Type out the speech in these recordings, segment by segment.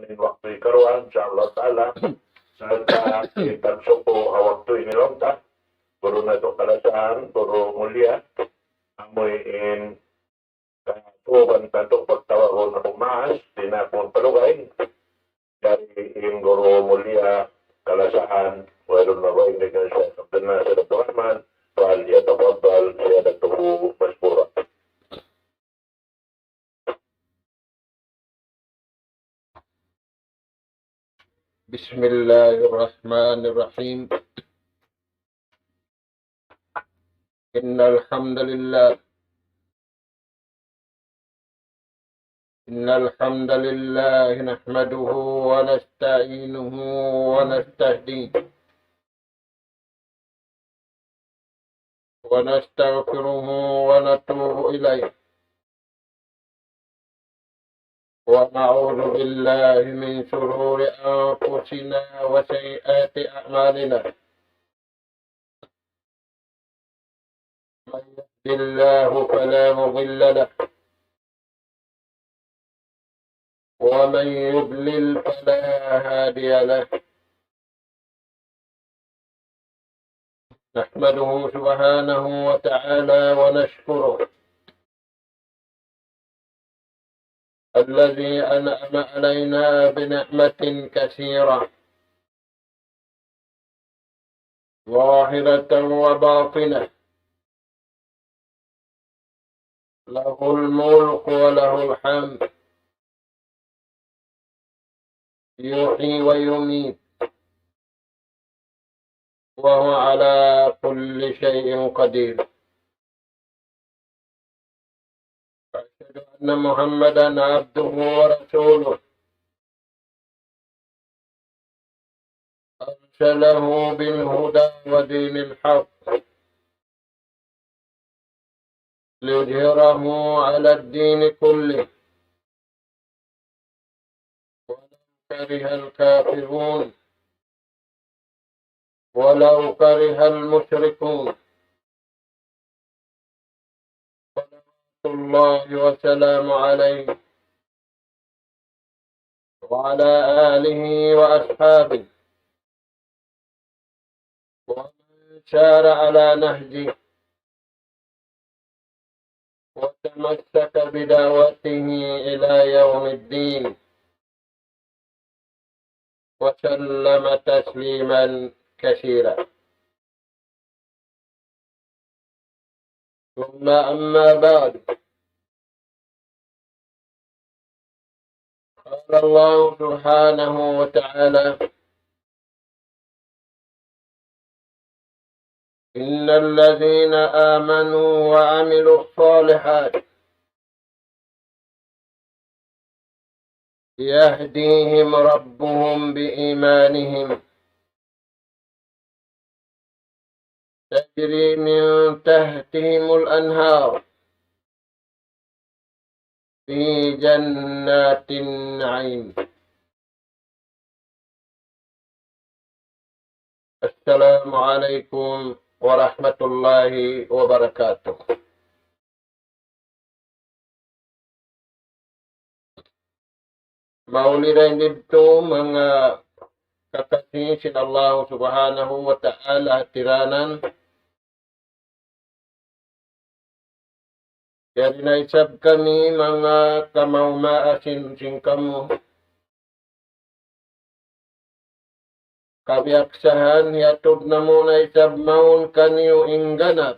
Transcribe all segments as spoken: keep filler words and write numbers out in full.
in waktu hikaruwa, insya Allah Ta'ala. Sarta' in pagsuku ha waktu ini laung ta, guru natu' kalasahan, guru mulia, amu in katuban tantu pagtawagun aku maas, di' na aku magpalugay. Dari in guru mulia kalasahan, wayruun na way in Sheikh Abdul Nasir Abdul Rahman, فليتفضل سيادته مشكورا. بسم الله الرحمن الرحيم. إن الحمد لله، إن الحمد لله نحمده ونستعينه ونستهديه ونستغفره ونتوب إليه، ونعوذ بالله من شرور أنفسنا وسيئات أعمالنا. من يهد الله فلا مضل له، ومن يضلل فلا هادي له. نحمده سبحانه وتعالى ونشكره الذي أنعم علينا بنعمة كثيرة ظاهرة وباطنة، له الملك وله الحمد، يحيي ويميت، وهو على كل شيء قدير. وأشهد أن محمدا عبده ورسوله، أرسله بالهدى ودين الحق ليظهره على الدين كله، ولو كره الكافرون، ولو كره المشركون. صلوات الله وسلامه عليه وعلى آله وأصحابه ومن سار على نهجه وتمسك بدعوته إلى يوم الدين، وسلم تسليما كثيرا. ثم أما بعد، قال الله سبحانه وتعالى: إن الذين آمنوا وعملوا الصالحات يهديهم ربهم بإيمانهم، تجري من تحتهم الأنهار في جنات النعيم. السلام عليكم ورحمة الله وبركاته. Mauli dayn didtu manga kakasi sin Allah Subhanahu wa Ta'ala hatiranan. Yari na isab kami manga kamaumaan sin, sin kamu. Kabiyaksahan hiyatud namu' na isab mawn kaniyu in ganap.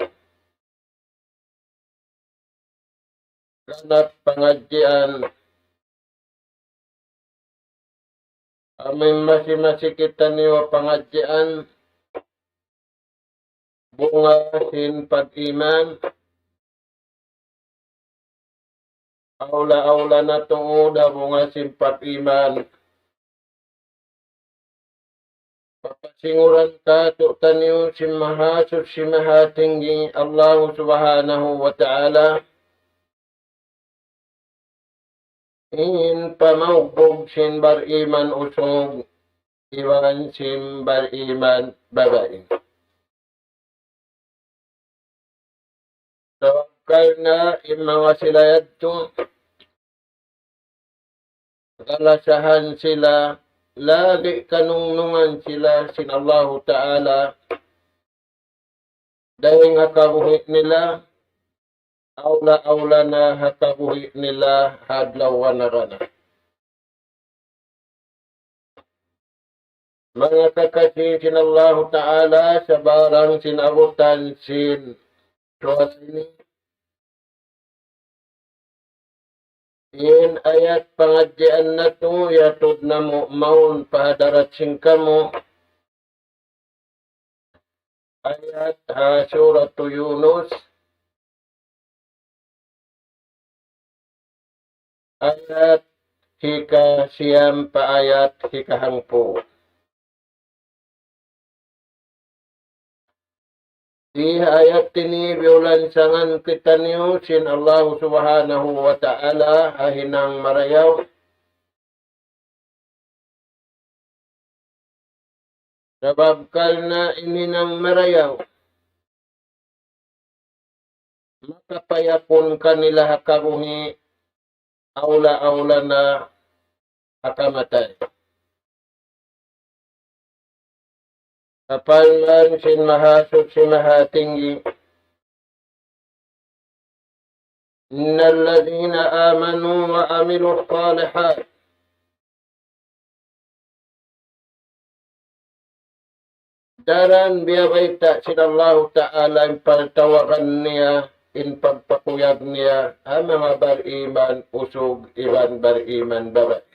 Ganap pangadjian. Amu in masi-masi kitaniyu pangadjian. Bunga sin pag-iman. Awla-awla na tuud ha bunga sin pag-iman. Papasinguran kātu'niyu sin Mahasuchi Mahatinggi Allah Subhanahu wa Ta'ala, in pamaugbug sin bariman usug iban sin bariman babai. Sabab karna' in manga sila yadtu, kalasahan sila, lagi' kanungnungan sila sin Allahu Ta'ala, dayn ha kabuhi' nila, awla-awla na ha kabuhi' nila ha adlaw wa narana. Manga kakasi sin Allahu Ta'ala, sabarang sin abutan sin suwal ini, in ayat pangadjian natu', yatud namu' mawn pa hadarat sin kamu, ayat ha Suratu Yunus, ayat hikasiyam pa ayat hikahangpu'. Di ha ayat ini biyulansangan kitaniyu sin Allahu Subhanahu wa Ta'ala ha hinang marayaw. Sabab karna' in hinang marayaw, makapayapun kanila ha kabuhi', awla-awla na ha kamatay. Parman sin Mahasuchi Mahatinggi, إن الذين آمنوا وعملوا الصالحات. Daran biyabayta' sin Allahu Ta'ala in pagtawagan niya, in pagpakuyag niya, ha manga bariman usug iban bariman babai.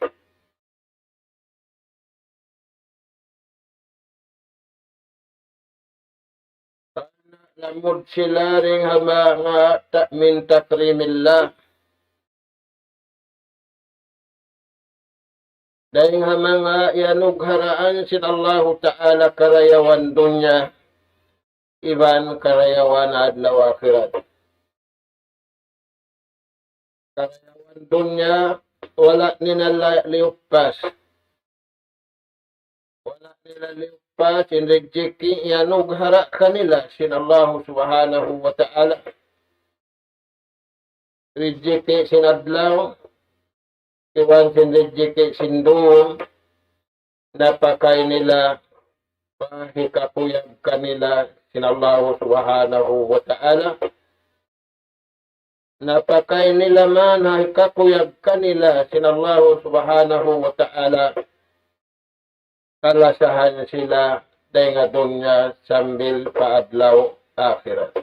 Lamud sila dayn ha manga ta-, من تكريم الله. Dayn ha manga iyanugharaan sin Allahu Ta'ala karayawan dunya, iban karayawan adlaw akhirat. Karayawan dunya, wala' nila liyuppas. Wala' nila liyuppas in rijiki' iyanughara' kanila sin Allahu Subhanahu wa Ta'ala. Rijiki' sin adlaw, iban sin rijiki' sin dum, napakay nila pa hikakuyag kanila sin Allahu Subhanahu wa Ta'ala. Napakay nila man ha hikakuyag kanila sin Allahu Subhanahu wa Ta'ala. Kalasahan sila dayn ha dunya sambil pa adlaw akhirat.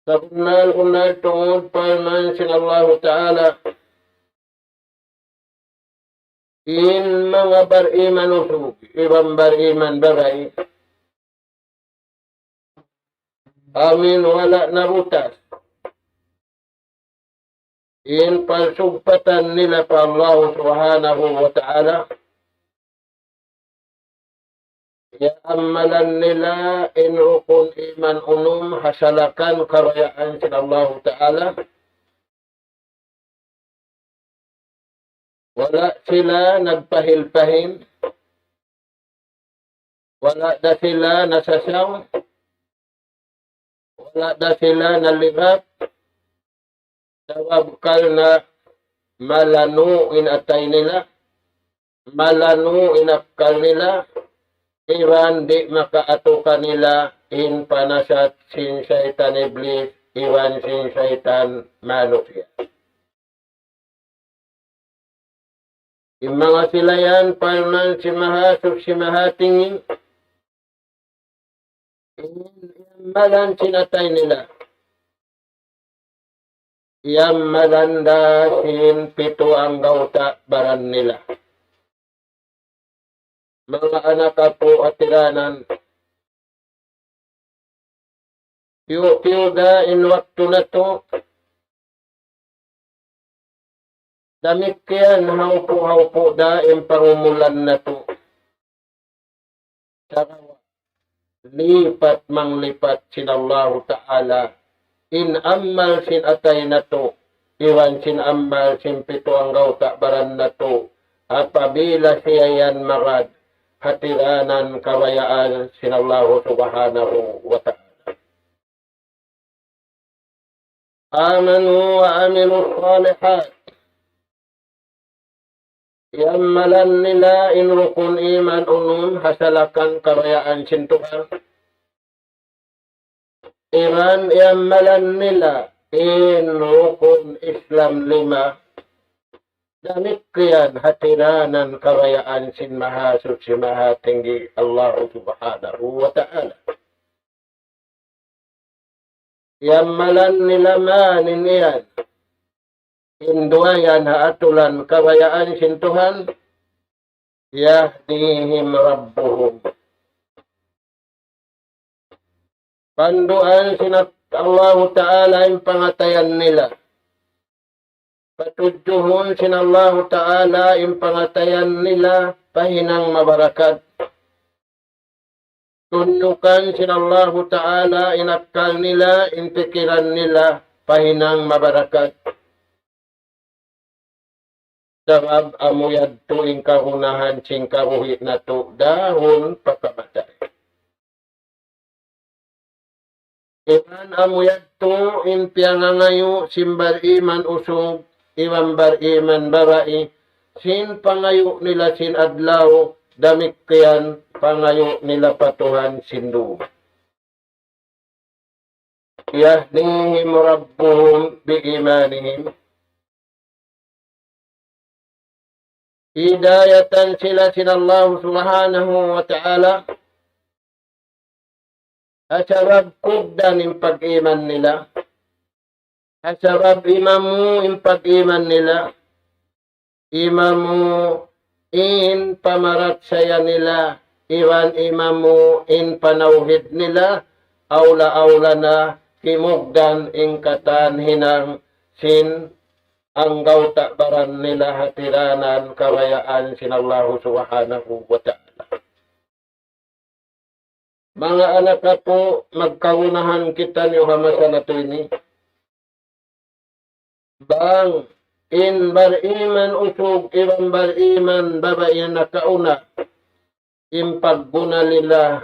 Sabunnal-bunnal tuud parman sin Allahu Ta'ala, in manga bariman usug iban bariman babai, amu in wala' nabutas in pagsugpatan nila pa Allahu Subhanahu wa Ta'ala, iyaammalan nila in rukun iman unum ha salakan kabayaan sin Allahu Ta'ala. Wala' sila nagpahil-pahil. Wala' da sila nasasaw. Wala' da sila nalirap. Sabab karna' malanu' in atay nila. Malanu' in akkal nila. Iban di' makaatu kanila in panasat sin saytan iblis, iban sin saytan manusiya'. In manga sila yan, parman sin Mahasuchi Mahatinggi, in iyaammalan sin atay nila, iyaammalan da sin pitu anggawta' baran nila. Manga anak apu' ha tiranan, tiyu'-tiyu' da in waktu natu', damikkiyan hawpu'-hawpu' da in pangumulan natu'. Sagawa' lipat manglipat sin Allahu Ta'ala in amal sin atay natu', iban sin amal sin pitu anggawta' baran natu', apabila siya yan magad ha tiranan kabayaan sin Allahu Subhanahu wa Ta'ala. آمنوا وعملوا الصالحات. Iyammalan nila in rukun iman unum ha salakan kabayaan sin Tuhan. Iban iyammalan nila in rukun Islam lima. Damikkiyan ha tiranan kabayaan sin Mahasuchi Mahatinggi Allah Subhanahu wa Ta'ala. Iyammalan nila mayan in duwa yan ha atulan kabayaan sin Tuhan, يهديهم ربهم. Panduan sin Allahu Ta'ala in pangatayan nila. Patudjuhun sin Allahu Ta'ala in pangatayan nila pa hinang mabarakat. Tundukan sin Allahu Ta'ala in akkal nila, in pikilan nila, pa hinang mabarakat. Sabab amu yadtu in kagunahan sin kabuhi' natu' dahun pa kamatay. Iban amu yadtu in piyangangayu' sin bariman usug iban bariman babai, sin pangayu' nila sin adlaw, damikkiyan pangayu' nila pa Tuhan sin dum. يهديهم ربهم بإيمانهم. Hidayatan sila sin Allah Subhanahu wa Ta'ala. Ha sabab kugdan in pag-iman nila. Ha sabab imamu in pag-iman nila. Imamu in pamarachaya nila. Iban imamu in panawhid nila. Awla-awla na kimugdan in katan hinang sin anggawta' baran nila ha tiranan kabayaan sin Allahu Subhanahu wa Ta'ala. Manga anak aku, magkagunahan kitaniyu ha masa natu' ini. Bang in bariman usug iban bariman babai nakauna, in pagguna nila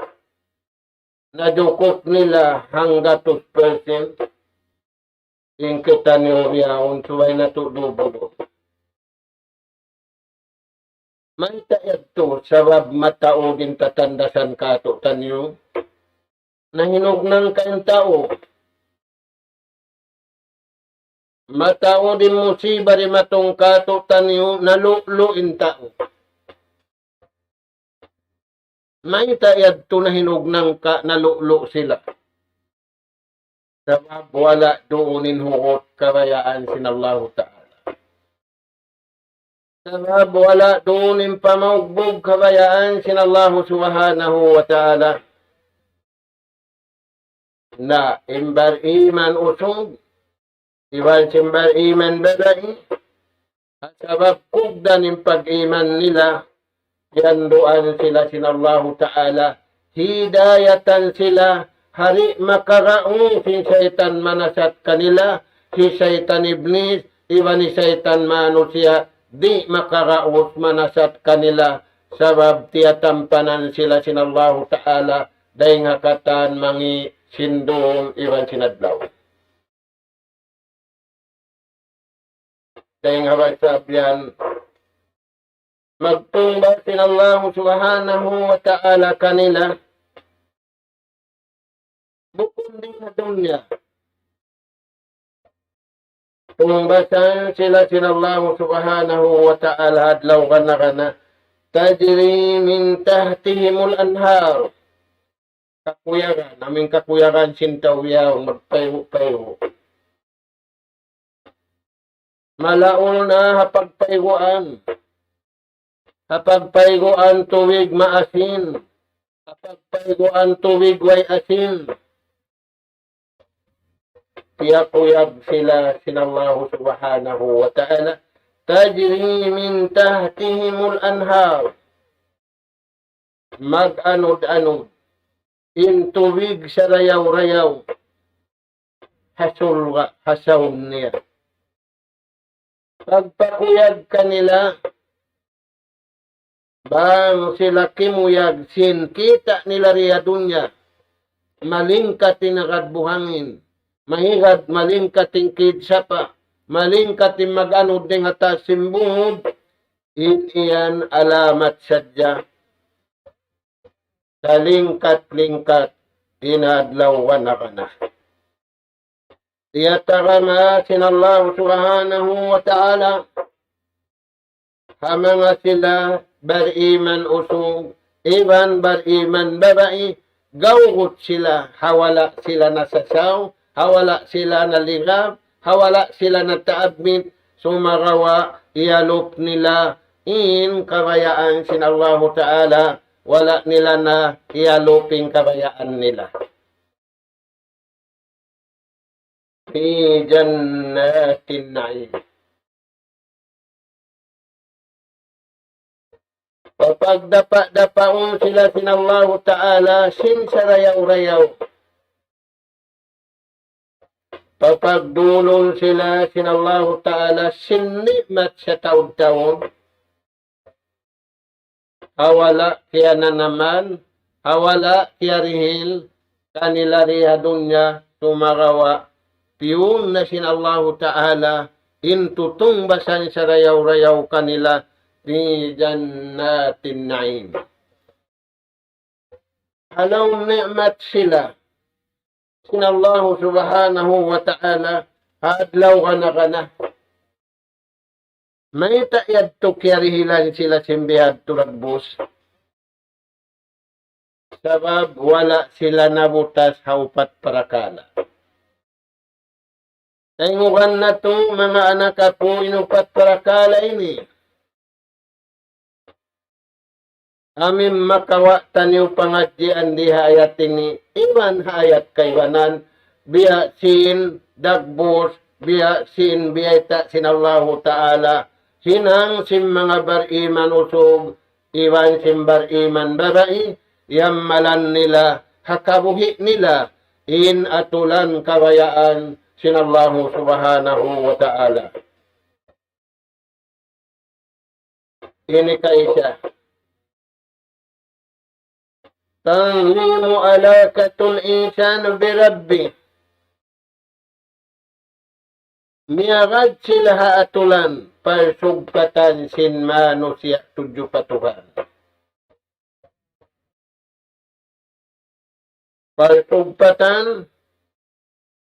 najukup nila hanggatus persen, in kitaniyu bihaun subay natu' dubulun. Mayta' yadtu? Sabab mataud in tatandasan kātu'niyu. Nahinug nangka' in tau. Mataud in musiba dimatung kātu'niyu, nalu'lu' in tau. Mayta' yadtu? Nahinug nangka', nalu'lu' sila. Sabab wala' duun in hugut kabayaan sin Allahu Ta'ala. Sabab wala' duun in pamaugbug kabayaan sin Allahu Subhanahu wa Ta'ala. Na, in bariman usug, iban sin bariman babai, ha sabab kugdan in pag-iman nila, piyanduan sila sin Allahu Ta'ala, hidayatan sila, ha di' makaraus in saytan manasat kanila, hi saytan iblis, iban hi saytan manusiya', di' makaraus manasat kanila, sabab tiyatampanan sila sin Allahu Ta'ala, dayng ha katan mangi' sin dum iban sin adlaw. Dayng ha bang sabab yan, magtungbas in Allahu Subhanahu wa Ta'ala kanila, bukun di ha dunya. Tungbasan sila sin Allahu Subhanahu wa Ta'ala adlaw kana-kana. تجري من تحتهم الأنهار. Kakuyagan, amuin kakuyagan sin tau yaun, magpaygu'-paygu'. Malaul na ha pagpayguan. Ha pagpayguan tubig maasin. Ha pagpayguan tubig way asin. Piyakuyag sila sin Allahu Subhanahu wa Ta'ala. تجري من تحتهم الأنهار. Mag-anud-anud in tubig sarayaw-rayaw ha surga', ha saum niya. Pagpakuyag kanila, bang sila kimuyag sin kita' nila di ha dunya, malingkat in agad buhangin, mahigad malingkat in kid sapa', malingkat in mag-anud dayng ha taas sin bungud, In yan alamat sadja salingkat-lingkat in adlaw wa nakana. Iyatagama sin Allah Subhanahu wa Ta'ala ha manga sila bariman usug iban bariman babai, gawgut sila, ha wala' sila nasasaw, ha wala' sila naligap, ha wala' sila nataabmit, sumagawa' iyalup nila in kabayaan sin Allahu Ta'ala, wala' nila na iyalup in kabayaan nila. في جنات النعيم. Papagdapa'-dapaun sila sin Allahu Ta'ala sin sarayaw-rayaw. Papagdulun sila sin Allahu Ta'ala sin ni'mat sataud-taud. Ha wala' kiyananaman, ha wala' kiyarihil kanila di ha dunya, sumagawa' piyun na sin Allahu Ta'ala in tutungbasan sarayaw-rayaw kanila في جنات النعيم. Ha lawm ni'mat sila sin Allahu Subhanahu wa Ta'ala ha adlaw kana-kana. Mayta' yadtu kiyarihilan sila sin bihadtu dagbus? Sabab wala' sila nabutas ha upat parakala'. Tayngugan natu', manga anak aku, in upat parakala' ini. Amu in makawa' taniyu pangadjian di ha ayat ini, iban ha ayat kaibanan, biya' sin dagbus, biya' sin biyayta' sin Allahu Ta'ala, hinang sin manga bariman usug, iban sin bariman babai, yammalan nila, ha kabuhi' nila, in atulan kabayaan sin Allahu Subhanahu wa Ta'ala. Ini kaisa. تنظيم علاقة الإنسان بربه. Miyagad sila ha atulan parsugpatan sin manusiya' tudju pa Tuhan. Parsugpatan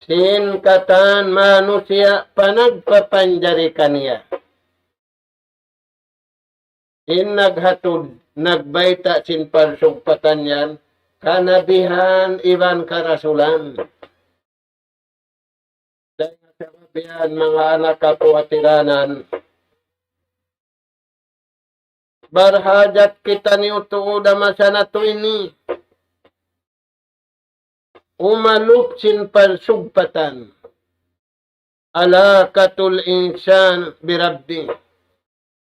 sin katan manusiya' panagpapanjari kaniya. In naghatud, nagbayta' sin parsugpatan yan, kanabihan iban karasulan. Dayn ha sabab yan, manga anak aku ha tiranan, barhajat kitaniyu tuud ha masa natu' ini umalup sin parsugpatan. علاقة الإنسان بربه.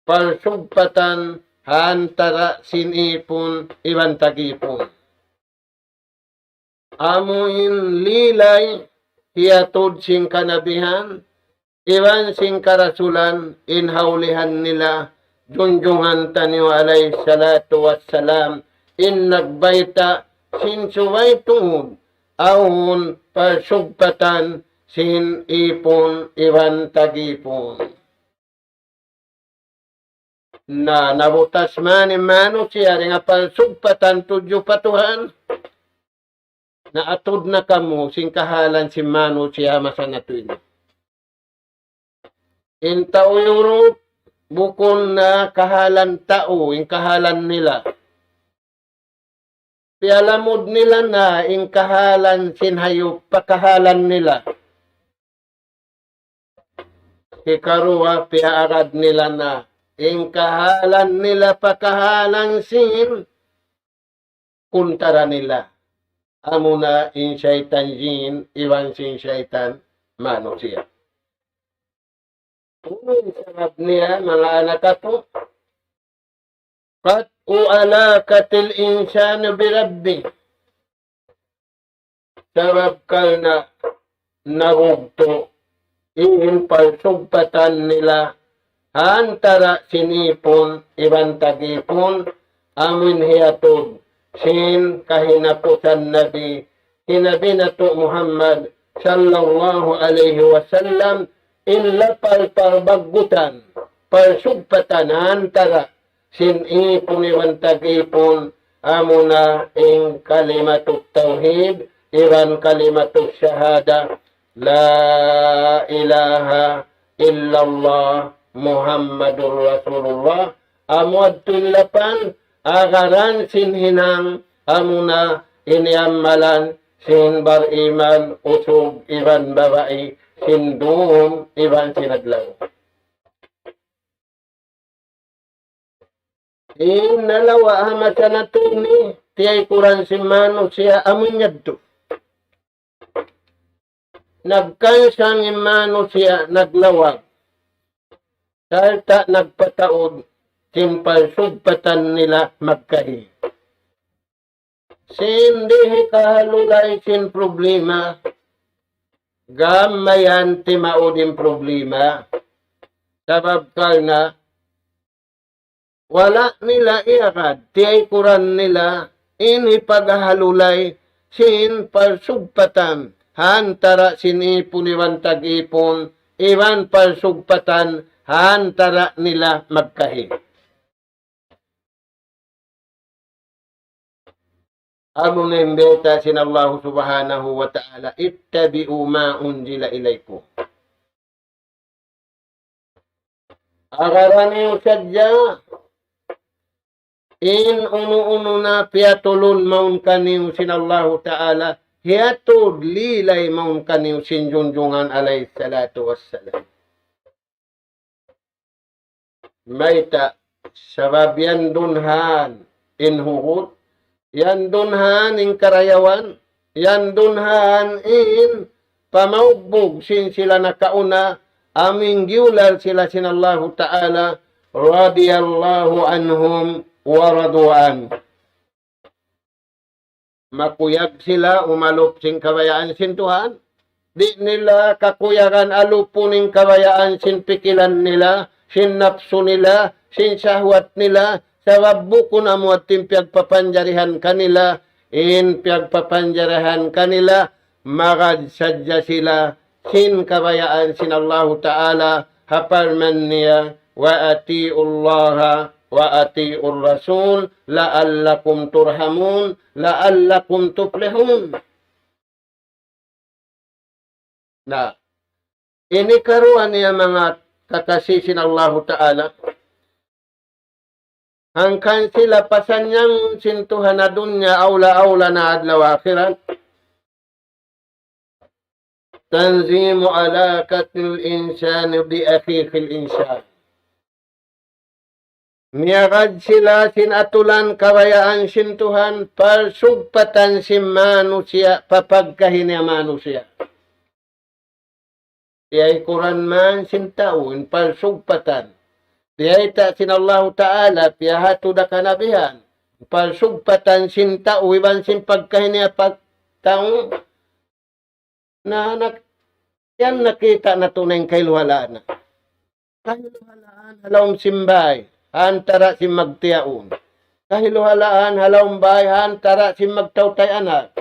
Parsugpatan ha antara' sin ipun iban tag-ipun. Amu in lilay hiyatud sin kanabihan, iban sin karasulan in ha ulihan nila junjungan taniyu alayhi salatu wassalam, in nagbayta' sin subay tuud awn parsugpatan sin ipun iban tag-ipun. Na, nabutas man in manusiya' dayn ha parsugpatan tudju pa Tuhan. Naatud na kamu sin kahalan sin manusiya' masa natu' ini. In tau Europe, bukun na kahalan tau in kahalan nila. Piyalamud nila na in kahalan sin hayup pa kahalan nila. Hikaruwa, piyaagad nila na in kahalan nila pa kahalan sin kuntara nila. Amuna in saytan jin iban sin saytan manusiya'. Unu in sabab niya, manga anak aku? قطع علاقة الإنسان بربه. Sabab karna' nabugtu' in parsugpatan nila ha antara' sin ipun iban tag-ipun, amu in hiyatud sin kahinapusan Nabi, hi Nabi natu' Muhammad sallallahu alayhi wasallam, in lapal parbaggutan. parsugpatan ha antara' sin ipun iban tag-ipun, amuna in kalimatut tawhid, iban kalimatut shahada, لا إله إلا الله محمد رسول الله, amu yadtu in lapan, agaran sin hinang, amuna in iyamalan sin bariman, usug iban babai, sin dum iban sin adlaw. In nalawa' ha masa natu' ini, tiyaykuran sin manusiya' amu in yadtu. Nagkansang in manusiya', naglawag. Sarta' nagpataud sin parsugpatan nila magkahi. Sin di' hikahalulay sin problema, gam mayan timaud in problema, sabab karna' wala' nila iyagad, tiyaykuran nila in hipaghalulay sin parsugpatan ha antara' sin ipun iban tag-ipun, iban parsugpatan ha antara' nila magkahi. Amuna in bayta' sin Allahu Subhanahu wa Ta'ala, اتبعوا ما أنزل إليكم. Agaran niyu sadja in unu-unu na piyatulun mawn kaniyu sin Allahu Ta'ala, hiyatud lilay mawn kaniyu sin junjungan alayhi salatu wassalam. Mayta'? Sabab yan dunhan in hugut, yan dunhan in karayawan, yan dunhan in pamaugbug sin sila nakauna, amu in giyulal sila sin Allahu Ta'ala, رضي الله عنهم ورضوا عنه. Makuyag sila umalup sin kabayaan sin Tuhan. Di' nila kakuyagan alupun in kabayaan sin pikilan nila, sin napsu nila, sin sahwat nila, sabab bukun amu yadtu in piyagpapanjarihan kanila, in piyagpapanjarihan kanila, magad sadja sila sin kabayaan sin Allahu Ta'ala, ha parman niya, وأطيعوا الله وأطيعوا الرسول لعلكم ترحمون، لعلكم تفلحون. Na, ini karuwa niya manga kakasi sin Allahu Ta'ala. Hangkan sila pasanyangun sin Tuhan ha dunya, awla-awla na adlaw akhirat. تنظيم علاقة الإنسان بأخيه الإنسان. Miyagad sila sin atulan kabayaan sin Tuhan, parsugpatan sin manusiya' pa pagkahi niya manusiya'. Tiyaykuran man sin tau in parsugpatan. Biyayta' sin Allahu Ta'ala, piyahatu da kanabihan. Parsugpatan sin tau, iban sin pagkahi niya pagtau. Na, nak-, yan nakita' natu' na in kahiluhalaan na. Kahiluhalaan ha lawm sin bāy, ha antara' sin magtiyaun. Kahiluhalaan ha lawm bāy, ha antara' sin magtautay anak.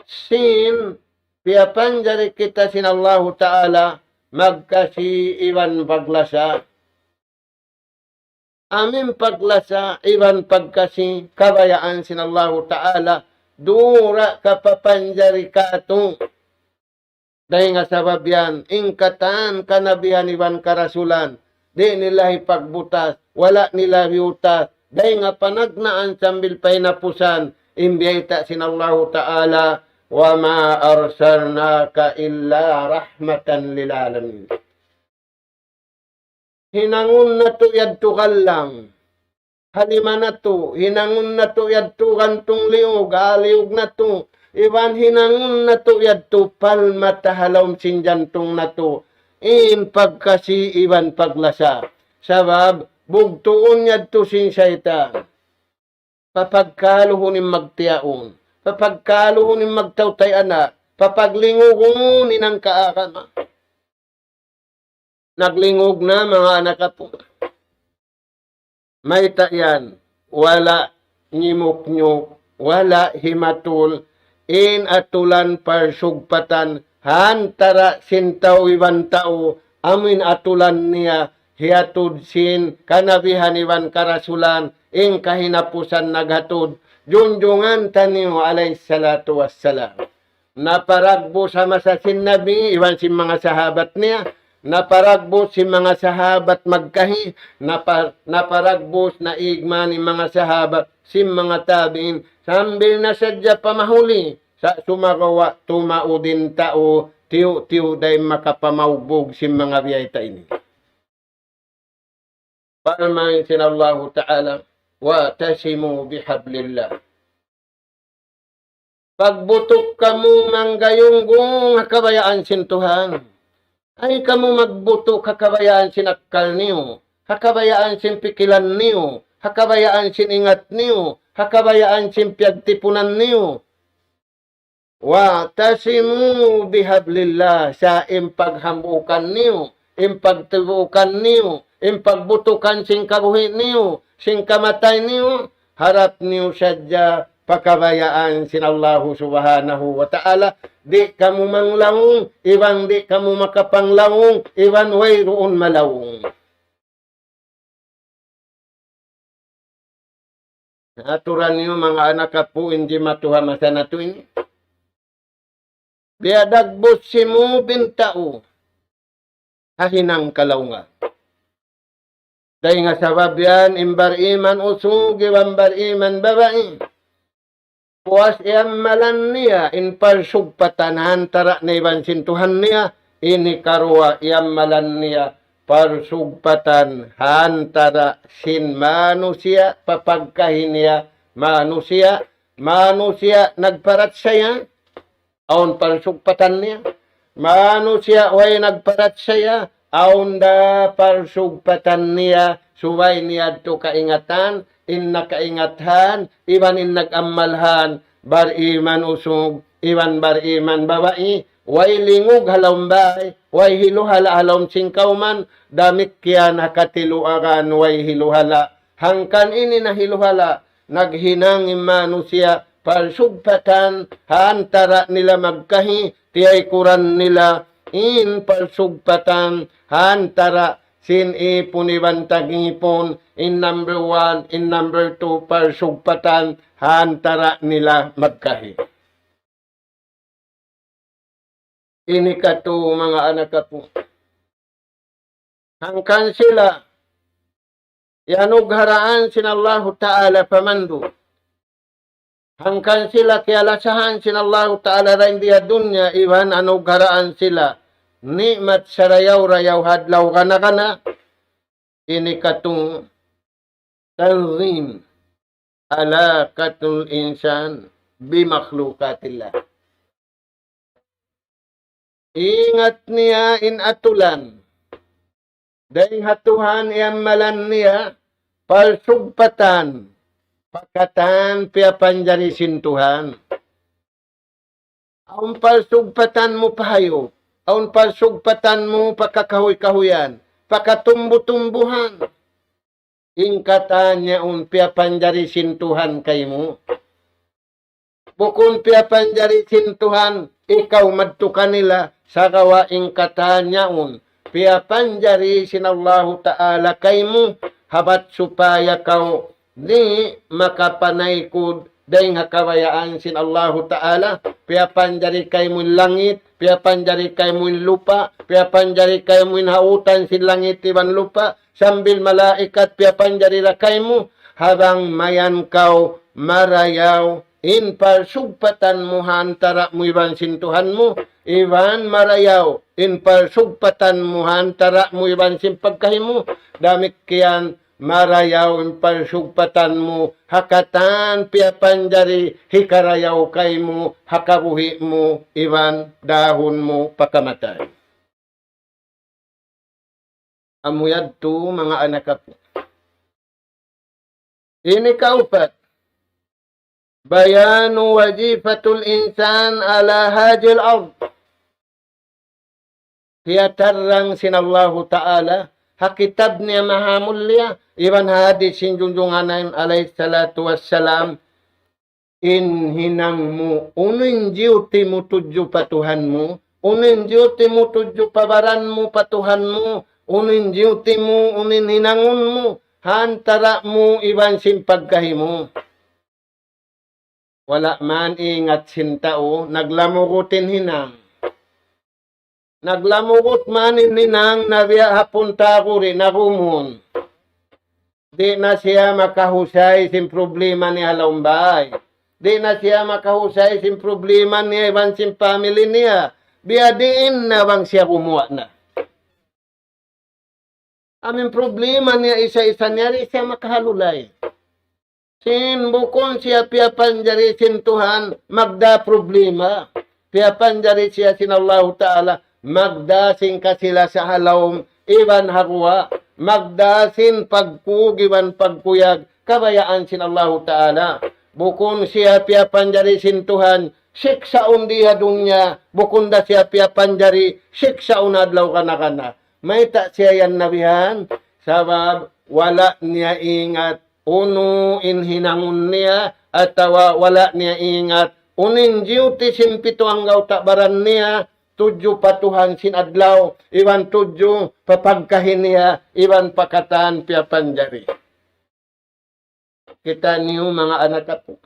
Sin piyapanjari kita sin Allahu Ta'ala magkasi iban paglasa. Amu in paglasa iban pagkasi kabayaan sin Allahu Ta'ala dura kapapanjari kātu'. Dayn ha sabab yan, in katan kanabihan iban karasulan, di' nila hipagbutas, wala' nila biyutas, dayn ha panagnaan sambil pa hinapusan, in biyayta' sin Allahu Ta'ala, وما أرسلناك إلا رحمة للعالمين. Hinangun natu' yadtu gallang ha lima natu', hinangun natu' yadtu gantung liyug, ha liyug natu', iban hinangun natu' yadtu palmata ha lawm sin jantung natu', in pagkasi iban paglasa. Sabab, bugtuun yadtu sin saytan. Papagkaluhun in magtiyaun, papagkaluhun in magtautay anak, papaglingugun in hangka agama. Naglingug na manga anak apu'. Mayta' yan, wala' ngimuknyuk, wala' himatul, in atulan parsugpatan, ha antara' sin tau iban tau, amu in atulan niya, hiyatud sin kanabihan iban karasulan, in kahinapusan naghatud, junjungan taniyu alayhi salatu wassalam. Naparagbus ha masa sin Nabi, iban sin manga sahabat niya, naparagbus sin manga sahabat magkahi, napa-, naparagbus na igman in manga sahabat sin manga tabi'in, sambil na sadja pa mahuli, sa' sumagawa' tumaud in tau, tiyu'-tiyu' da in makapamaugbug sin manga biyayta' ini. Parman sin Allahu Ta'ala, "واعتصموا بحبل الله." Pagbutuk kamu manggayunggung ha kabayaan sin Tuhan. Ayaw kamu magbutuk ha kabayaan sin akkal niyu, ha kabayaan sin pikilan niyu, ha kabayaan sin ingat niyu, ha kabayaan sin piyagtipunan niyu. "واعتصموا بحبل الله," sa' in paghambuukan niyu, in pagtibuukan niyu, in pagbutukan sin kabuhi' niyu, sin kamatay niyu, harap niyu sadja pa kabayaan sin Allahu Subhanahu wa Ta'ala. Di' kamu manglaung, iban di' kamu makapanglaung, iban wayruun malaung. Aturan niyu manga anak apu' in jimatu ha masa natu' ini. Biya' dagbus simud in tau ha hinang kalaungan. Dayn ha sabab yan, in bariman usug iban bariman babai, puas iyamalan niya in parsugpatan ha antara' niya iban sin Tuhan niya, in hikaruwa iyamalan niya parsugpatan ha antara' sin manusiya', papagkahi niya manusiya', manusiya' nagparachaya, awn parsugpatan niya. Manusiya' way nagparachaya, awn da parsugpatan niya, subay niya yadtu kaingatan, in nakaingat han, iban in nag-amal han, bariman usug, iban bariman babai, way lingug ha lawm bay, way hiluhala' ha lawm sin kawman, damikkiyan ha katiluagan, way hiluhala'. Hangkan ini na hiluhala', naghinang in manusiya' parsugpatan ha antara' nila magkahi, tiyaykuran nila in parsugpatan ha antara' sin ipun iban tag-ipun, in number one, in number two, parsugpatan ha antara' nila magkahi. Ini katu' manga anak apu'. Hangkan sila iyanugharaan sin Allahu Ta'ala pamandu'. Hangkan sila kiyalasahan sin Allahu Ta'ala dayn di ha dunya iban anugharaan sila ni'mat sarayaw-rayaw ha adlaw gana-gana. Ini katu' tanzim alaqatul insan bi makhluqatillah. Ingat niya in atulan. Dayn ha Tuhan iyamalan niya parsugpatan pa katan piyapanjari sin Tuhan. Awn parsugpatan mu pa hayup, awn parsugpatan mu pa kakahuy-kahuyan, pa katumbu-tumbuhan. In katan yaun piyapanjari sin Tuhan kaymu. Bukun piyapanjari sin Tuhan, ikaw madtu kanila, sagawa' in katan yaun piyapanjari sin Allahu Ta'ala kaymu, ha bat supaya kaw di' makapanaykud dayn ha kabayaan sin Allahu Ta'ala, piyapanjari kaymu in langit, piyapanjari kaymu in lupa', piyapanjari kaymu in hautan sin langit iban lupa', sambil malaikat piyapanjari da kaymu, ha bang mayan kaw marayaw in parsugpatan mu ha antara' mu iban sin Tuhan mu, iban marayaw in parsugpatan mu ha antara' mu iban sin pagkahi mu, damikkiyan marayaw in parsugpatan mu ha katan piyapanjari hikarayaw kaymu ha kabuhi' mu iban dahun mu pa kamatay. Amu yadtu manga anak apu'. Ini kaupat. بيان وظيفة الإنسان على هذه الأرض. Hiyatarrang sin Allahu Ta'ala ha kitab niya maha mulia, iban ha hadis sin junjungan namu' alayhi salatu wassalam, in hinang mu, unu in duty mu tudju pa Tuhan mu, unu in duty mu tudju pa baran mu pa Tuhan mu, Unu in duty mu, unu in hinangun mu, ha antara' mu iban sin pagkahi mu. Wala' man ingat sin tau, naglamugut in hinang. Naglamugut man in hinang, na biya' ha puntaguri, nagumun. Di' na siya makahusay sin problema niya ha lawm bay. Di' na siya makahusay sin problema niya iban sin family niya. Biya' diin na bang siya gumuwa' na. Amu in problema niya isa-isa niya, di' siya makahalulay. Sin bukun siya piyapanjari sin Tuhan, magdā problema. Piyapanjari siya sin Allahu Ta'ala, magdā sin kasilasa ha lawm iban ha guwa', magdā sin pagkug iban pagkuyag, kabayaan sin Allahu Ta'ala. Bukun siya piyapanjari sin Tuhan, siksaun di ha dunya, bukun da siya piyapanjari, siksaun adlaw kana-kana. Mayta' siya yan nabihan? Sabab wala' niya ingat unu in hinangun niya, atawa wala' niya ingat unu in duty sin pitu anggawta' baran niya, tudju pa Tuhan sin adlaw, iban tudju pa pagkahi niya, iban pa katan piyapanjari. Kitaniyu manga anak aku.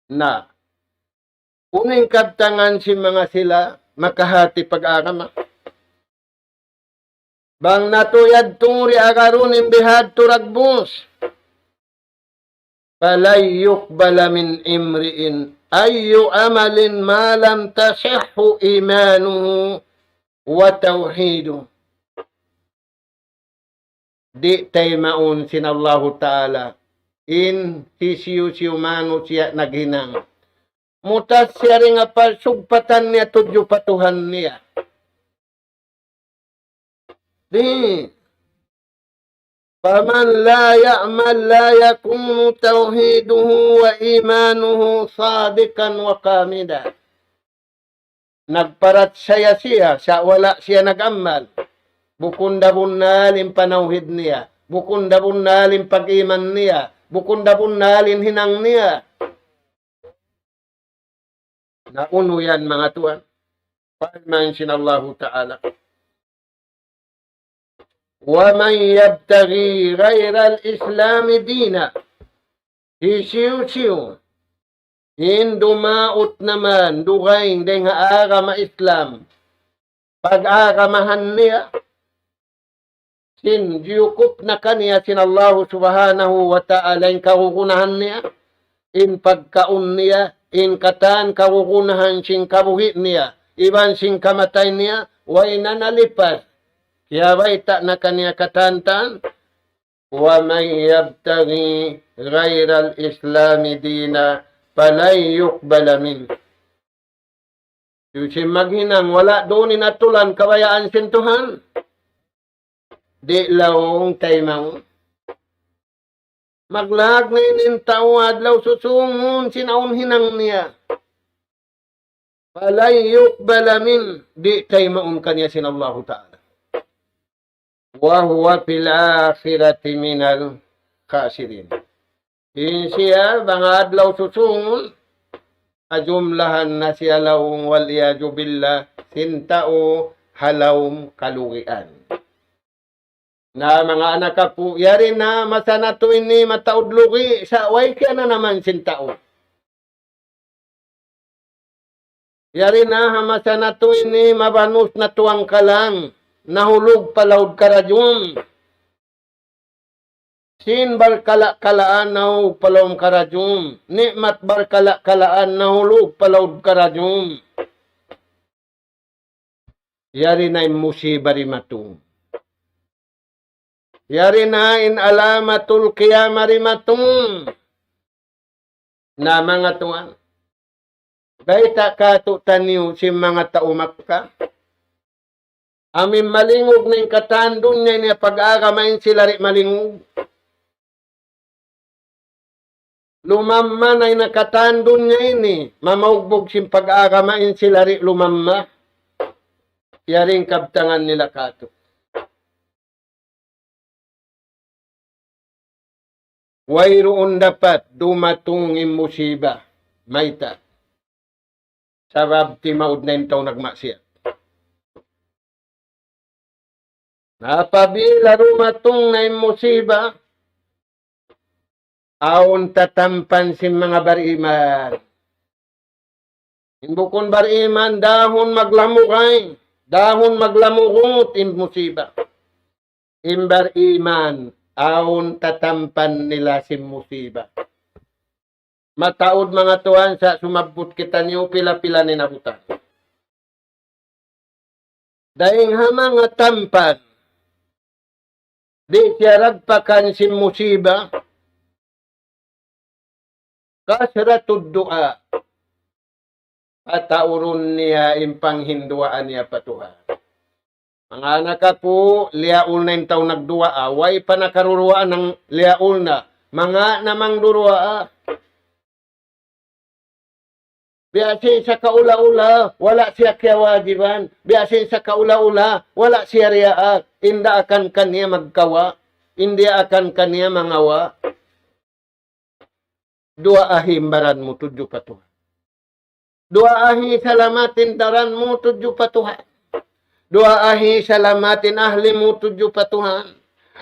Na, unu in kabtangan sin manga sila makahati pag-agama. Bang natu' yadtu ri agarun in bihadtu dagbus. فلن يقبل من امرئ أي عمل ما لم يصح إيمانه وتوحيده. Di' taymaun sin Allahu Ta'ala in hisiyu-siyu manusiya' naghinang. Mutas siya dayn ha pasugpatan niya tudju pa Tuhan niya. Di'. فمن لا يعمل لا يكون توحيده وإيمانه صادقا وكاملا. Nagparachaya siya, sa' wala' siya nag-amal. Bukun da bunnal in panawhid niya. Bukun da bunnal in pag-iman niya. Bukun da bunnal in hinang niya. Na unu yan, manga tuwan? Parman sin Allahu Ta'ala. ومن يبتغ غير الإسلام دينا. Hisiyu-siyu in dumaut naman dugaing dayn ha agama Islam, pag-agamahan niya, sin jiyukup na kaniya sin Allahu Subhanahu wa Ta'ala in kagunahan niya, in pagkaun niya, in katan kagunahan sin kabuhi' niya, iban sin kamatay niya, way na nalipas. Kiyabayta' na kaniya katantan, ومن يبتغ غير الإسلام دينا فلن يقبل منه. Hisiyu-siyu in maghinang wala' duun in atulan kabayaan sin Tuhan, di' laung taymaun. Maglahag na in tau adlaw susūngun sin awn hinang niya. فلن يقبل منه, di' taymaun kaniya sin Allahu Ta'ala. وهو في الآخرة من الخاسرين. In siya, bang adlaw susūngun, ajumlahan na siya laung, والعياذ بالله, sin tau ha lawm kalugian. Na manga anak apu', yari na masa natu' ini mataud lugi', sa' way kiyananaman sin tau. Yari na ha masa natu' ini mabanus na tuwangkalang, nahulug pa laud karajum. Sin barkala'-kalaan nahulug pa laud karajum. Ni'mat barkala'-kalaan nahulug pa laud karajum. Yari na in musiba dimatung. Yari na in alamatul qiyamah dimatung. Na manga tuwan, bayta' kātu'niyu sin manga tau Makkah. Amu in malingug na in katan dunya ini pag-agama in sila di' malingug. Lumamma na in katan dunya ini, mamaugbug sin pag-agama in sila di' lumamma. Yari in kabtangan nila kātu'. Wayruun dapat dumatung in musiba. Mayta'? Sabab timaud na in tau nagmaksiyat. Na apabila dumatung na in musiba, awn tatampan sin manga bariman. In bukun bariman, dahun maglamugay, dahun maglamugut in musiba. In bariman, awn tatampan nila sin musiba. Mataud manga tuwan sa' sumabbut kitaniyu pila-pila in nabutan. Dayng ha manga tampan, di' siya dagpakan sin musiba, kasratud du'a. Pataurun niya in panghinduwaa niya pa Tuhan. Manga anak aku, liyaul na in tau nagduwaa, way pa nakaruruwaa nang liyaul na. Manga na mang duruwaa. Biya' sin sakaula-ula, wala' siya kiyawajiban. Biya' sin sakaula-ula, wala' siya riyaak. Inda akan kaniya magkawa. Inda akan kaniya mangawa. Duwaahi in baran mu tudju pa Tuhan. Duwaahi salamatin baran mu tudju pa Tuhan. Duwaahi salamatin ahli mu tudju pa Tuhan.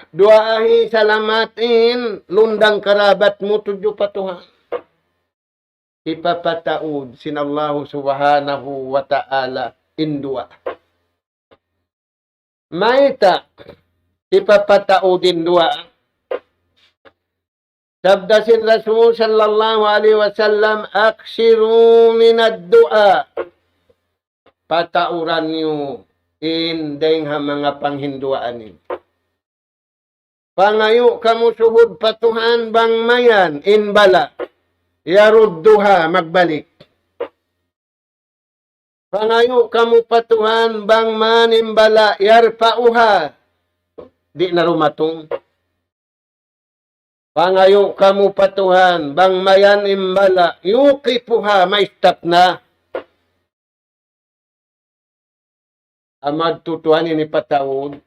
Duwaahi salamatin lundang karabat mu tudju pa Tuhan. Hipapataud sin Allahu Subhanahu wa Ta'ala in duwaa. Mayta' hipapataud in duwaa? Sabda sin Rasul sallallahu alayhi wasallam, "أكثروا من الدعاء." Patauran niyu in dayng ha manga panghinduwaa niyu. Pangayu' kamu suhud pa Tuhan bang mayan in bala', يردها, magbalik. Pangayu' kamu pa Tuhan bang man in bala', يرفعها, di' na dumatung. Pangayu' kamu pa Tuhan bang mayan in bala', يوقفها, ma-stop na. Amu yadtu tuwan in hipataud.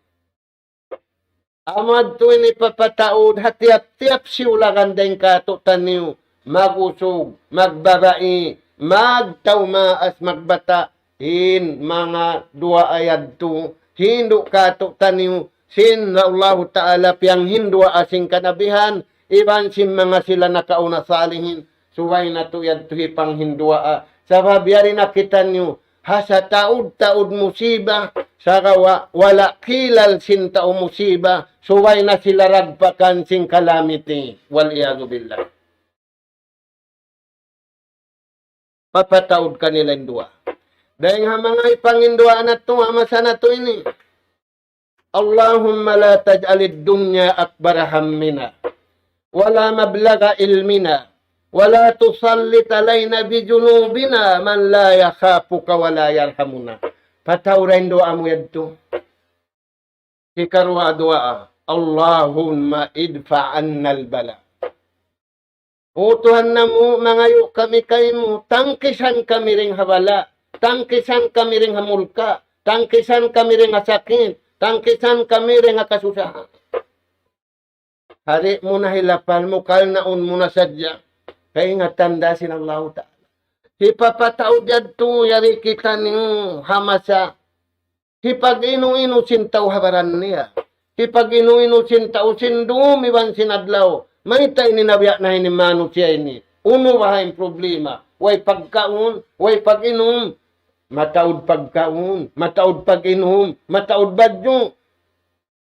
Amu yadtu in hipapataud ha tiyap-tiyap siyulagan dayng kātu'niyu, mag-usug, magbabai, magtau maas, magbata', in manga duwaa yadtu, hindu' kātu'niyu, sin Allahu Ta'ala piyanghinduwaa sin kanabihan, iban sin manga sila nakauna salihin, subay natu' yadtu hipanghinduwaa. Sabab yari na kitaniyu, ha sataud-taud musiba, sagawa' wala' kilal sin tau musiba, subay na sila dagpakan sin calamity. والعياذ بالله. Papataud kanila in duwaa. Dayng ha manga hipanghinduwaa natu', ha masa natu' ini. اللهم لا تجعل الدنيا أكبر همنا ولا مبلغ علمنا ولا تسلط علينا بذنوبنا من لا يخافك ولا يرحمنا. Pataura in duwaa mu yadtu. Hikaruwa duwaa, اللهم ادفع عنا البلاء. O Tuhan namu', mangayu' kami kaymu, tangkisan kami dayng ha bala', tangkisan kami dayng ha mulka', tangkisan kami dayng ha sakit, tangkisan kami dayng ha kasusahan. Di' mu na hilapal, mukalnaun mu na sadja. Kaingatan da sin Allahu Ta'ala. Hipapataud yadtu yari kitaniyu ha masa hipag-inu-inu sin tau ha baran niya. Hipag-inu-inu sin tau sin dum iban sin adlaw. Mayta' ini nabiya' na ini manusiya' ini? Unu baha' in problema? Way pagkaun, way pag-inum. Mataud pagkaun, mataud pag-inum, mataud badju'.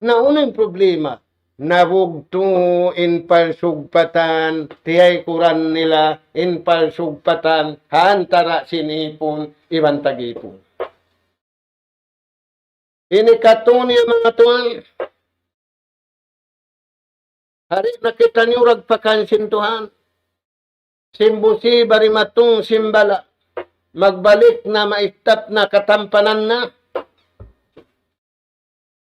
Na unu in problema? Nabugtu' in palsugpatan, tiyaykuran nila in palsugpatan ha antara' sin ipun iban tag-ipun. Ini katu' niya manga tuwan. Di' na kitaniyu dagpakan sin Tuhan. Sin musiba dimatung sin bala'. Magbalik na, ma-stop na, katampanan na.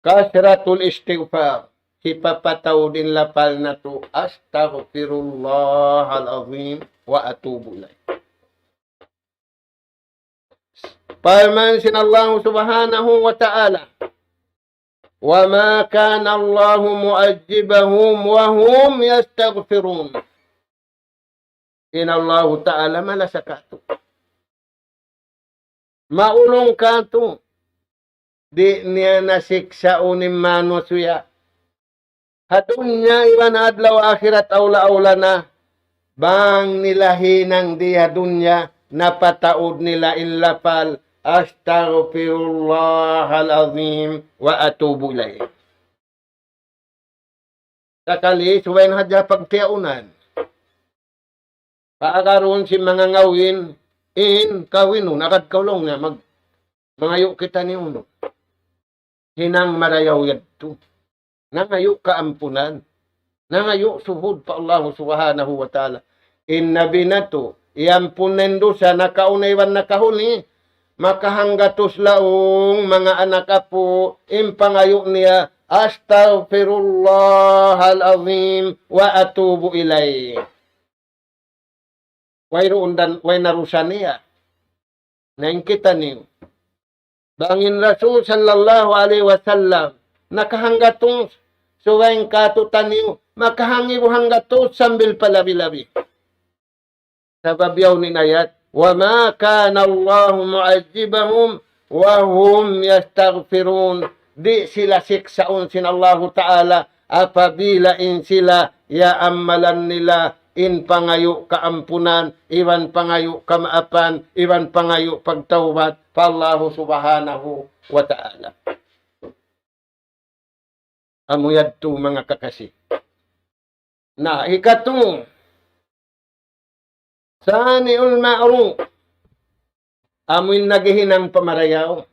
كثرة الاستغفار. Hipapataud in lapal natu', أستغفر الله العظيم وأتوب إليه. Parman sin Allah Subhanahu wa Ta'ala, وما كان الله معذبهم وهم يستغفرون. In Allahu Ta'ala malasa kātu'. Maulung kātu'. di' niya nasiksaun in manusiya'. Ha dunya iban adlaw akhirat awla-awla na, bang nila hinang di ha dunya, napataud nila in lapal, أستغفر الله العظيم وأتوب إليه. Sakali, subay na hadja pagtiyaunan. Paagarun sin manga ngawin, in kawinun, agad kaw laung niya, mag-, mangayu' kita ni unu. Hinang marayaw yadtu. Nangayu' kaampunan. Nangayu' suhud pa Allahu Subhanahu wa Ta'ala. In Nabi natu', iyampun na in dusa, nakauna iban nakahuli, makahanggatus laung manga anak apu', in pangayu' niya, أستغفر الله العظيم وأتوب إليه. Wayruun dan, way na dusa niya. Na in kitaniyu. Bang in Rasul sallallahu alayhi wasallam, nakahanggatus, subay in kātu'niyu, makahangibu hanggatus sambil pa labi-labi. Sabab yaun in ayat, وما كان الله معذبهم وهم يستغفرون. Di' sila siksaun sin Allahu Ta'ala apabila in sila yaammalan nila in pangayu' kaampunan, iban pangayu' kamaapan, iban pangayu' pagtawbat pa Allahu Subhanahu wa Ta'ala. Amu yadtu manga kakasi. Na, hikatu, صانع المعروف. Amu in naghihinang pamarayaw.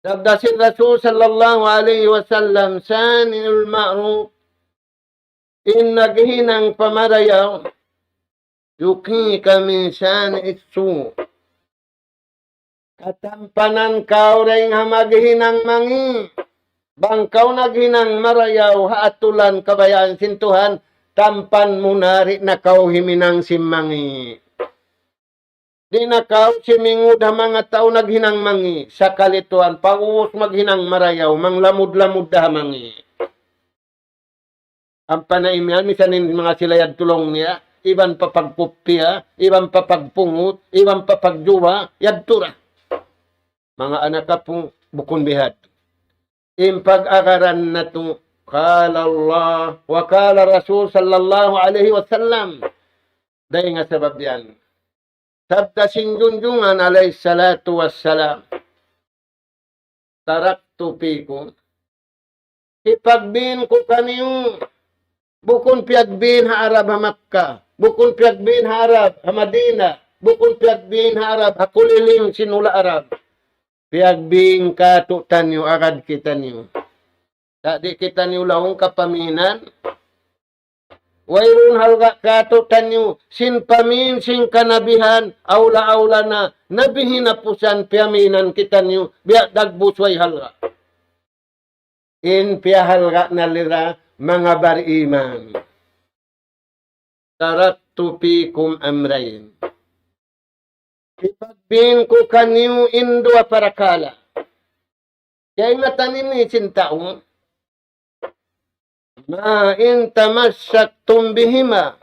Sabda sin Rasul sallallahu alayhi wasallam, صانع المعروف. In naghihinang pamarayaw, يقيك من صانع السوء. Katampanan kaw dayn ha maghinang mangi'. Bang kaw naghinang marayaw ha atulan kabayaan sin Tuhan, tampan mu na di' na kaw himinang sin mangi'. Di' na kaw simingud ha manga tau naghinang mangi'. Sakali tuwan, pag-ubus maghinang marayaw, manglamud-lamud da ha mangi'. Ampa na imiyan, misan in manga sila yadtu laung niya, iban pa pagkuppiya, iban pa pagpungut, iban pa pagjuwa, yadtu ra. Manga anak apu', bukun bihadtu. In pag-agaran natu', قال الله وقال الرسول صلى الله عليه وسلم. Dayn ha sabab yan. Sabda sin Junjungan alayhi salatu wassalam, تركت فيكم. Hipagbin ku kaniyu, bukun piyagbin ha Arab ha Makkah, bukun piyagbin ha Arab ha Madinah, bukun piyagbin ha Arab ha kuliling sin hula' Arab. Piyagbin kātu'niyu, agad kitaniyu. Sa' di' kitaniyu laung kapaminan. Wayruun halga' kātu'niyu, sin pamin, sin kanabihan, awla-awla na, nabi hinapusan, piyaminan kitaniyu, biya' dagbus way halga'. In piyahalga' nila manga bariman. تركت فيكم أمرين. Hipagbin ku kaniyu in duwa parakala'. Kaingatan ini sin tau. ما إن تمسكتم بهما.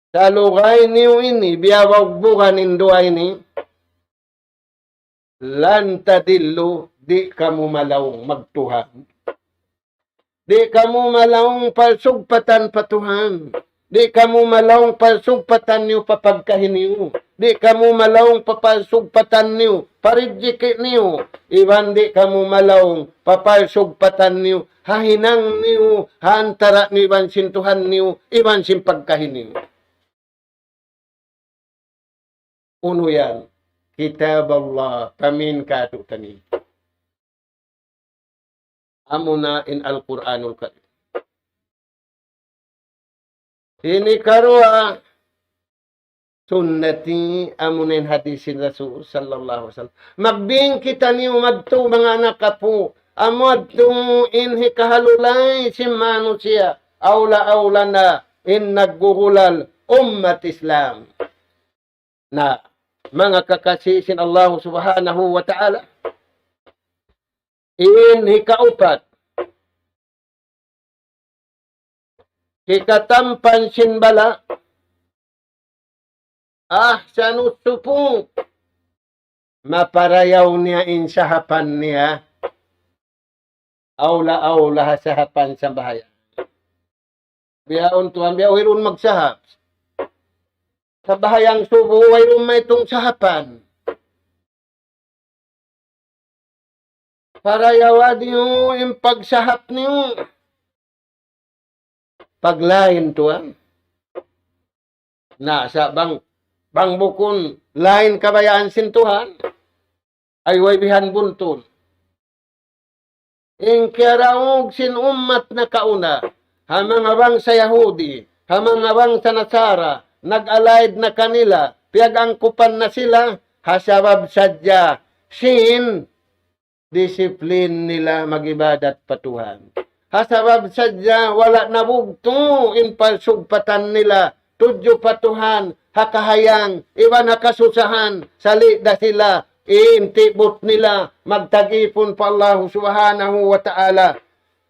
Salugay niyu ini, biya' bugbugan in duwa ini. لن تضلوا, di' kamu malaung magtuhan. Di' kamu malaung palsugpatan pa Tuhan. Di' kamu malaung palsugpatan niyu pa pagkahi niyu. Di' kamu malaung pa palsugpatan niyu pa rijiki' niyu. Iban di' kamu malaung pa palsugpatan niyu ha hinang niyu, ha antara' niyu iban sin Tuhan niyu, iban sin pagkahi niyu. Unu yan? Kitab Allah, pamin kātu'niyu. Amuna in Al-Qur'anul Karim. Ini karuwa, sunnati, amuna in hadis sin Rasul sallallahu alayhi wasallam. Magbin kitaniyu madtu manga anak apu', amu yadtu in hikahalulay sin manusiya', awla-awla na in naggugulal ummat Islam. Na, manga kakasi sin Allah Subhanahu wa Ta'ala. In hikaupat, hikatampan sin bala', أحسن الصفوف. maparayaw niya in sahapan niya, awla-awla ha sahapan sambahayang. Bihaun tuwan, biya' wayruun magsahap. Sambahayang subu, wayruun maytung sahapan. Parayawa niyu in pagsahap niyu. Paglain tuwan. Na, sa' bang, bang bukun lain kabayaan sin Tuhan, ay way bihan buntun. In kiyaraug sin ummat nakauna, ha manga bangsa Yahudi, ha manga bangsa Nasara, nag-allied na kanila, piyag-angkupan na sila, ha sabab sadja sin disiplin nila mag-ibadat pa Tuhan. Ha sabab sadja wala' nabugtu' in pagsugpatan nila tudju pa Tuhan, ha kahayang, iban ha kasusahan, sali' da sila, in tibut nila, magtag-ipun pa Allahu Subhanahu wa Ta'ala.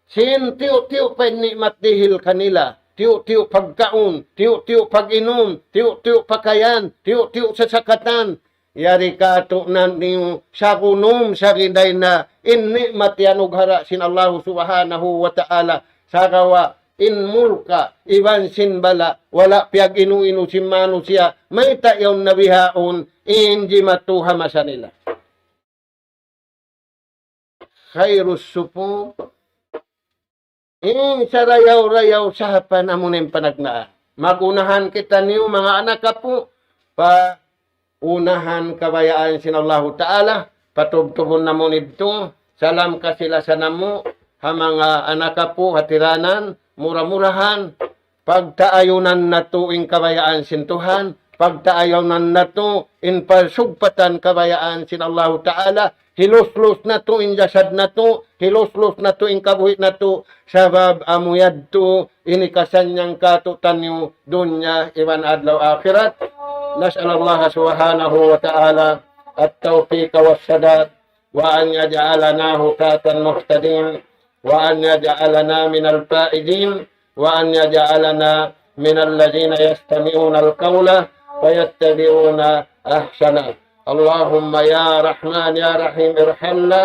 Sin tiyu'-tiyu' pa in ni'mat dihil kanila, tiyu'-tiyu' pagkaun, tiyu'-tiyu' pag-inum, tiyu'-tiyu' pakayan, tiyu'-tiyu' sasakatan, yari katu' na niyu sagunum sariday na in ni'mat iyanughara' sin Allahu Subhanahu wa Ta'ala, sagawa' in mulka' iban sin bala', wala' piyag-inu-inu sin manusiya', mayta' yaun na bihaun in jimatu ha masa nila. خير الصفوف. In sarayaw-rayaw sahapan amu na in panagnaan. Mag-unahan kitaniyu manga anak apu', pa unahan kabayaan sin Allahu Ta'ala, patubtubun namu' nidtu, salam kasi-lasa namu', ha manga anak apu', hatiranan, mura-murahan, pagtaayunan natu' in kabayaan sin Tuhan, pagtaayunan natu' in pasugpatan kabayaan sin Allahu Ta'ala, hiluslus natu' in jasad natu', hiluslus natu' in kabuhi' natu', sabab amu yadtu in hikasannyang kātu'niyu dunya iban adlaw akhirat. نسأل الله سبحانه وتعالى التوفيق والسداد، وأن يجعلنا هداة مهتدين، وأن يجعلنا من الفائزين، وأن يجعلنا من الذين يستمعون القول فيتبعون أحسنه. اللهم يا رحمن يا رحيم ارحمنا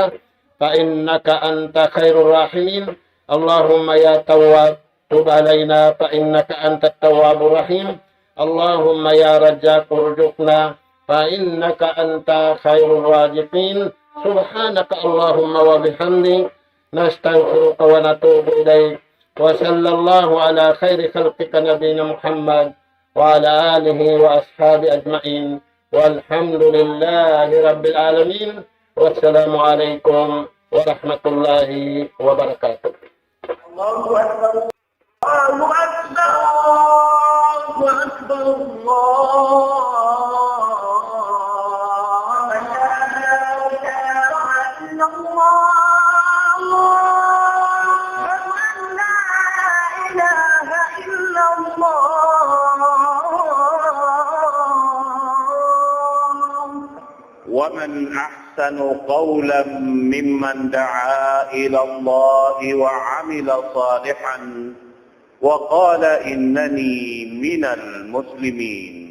فإنك أنت خير الراحمين. اللهم يا تواب تب علينا فإنك أنت التواب الرحيم. اللهم يا رزاق ارزقنا فإنك أنت خير الرازقين. سبحانك اللهم وبحمدك نستغفرك ونتوب إليك. وصلى الله على خير خلقك نبينا محمد وعلى آله وأصحابه أجمعين. والحمد لله رب العالمين. والسلام عليكم ورحمة الله وبركاته. الله أكبر. الله أكبر. الله أكبر. الله أكبر. لا إله إلا الله. أشهد أن لا إله إلا الله. ومن أحسن قولا ممن دعا إلى الله وعمل صالحا وقال إنني من المسلمين.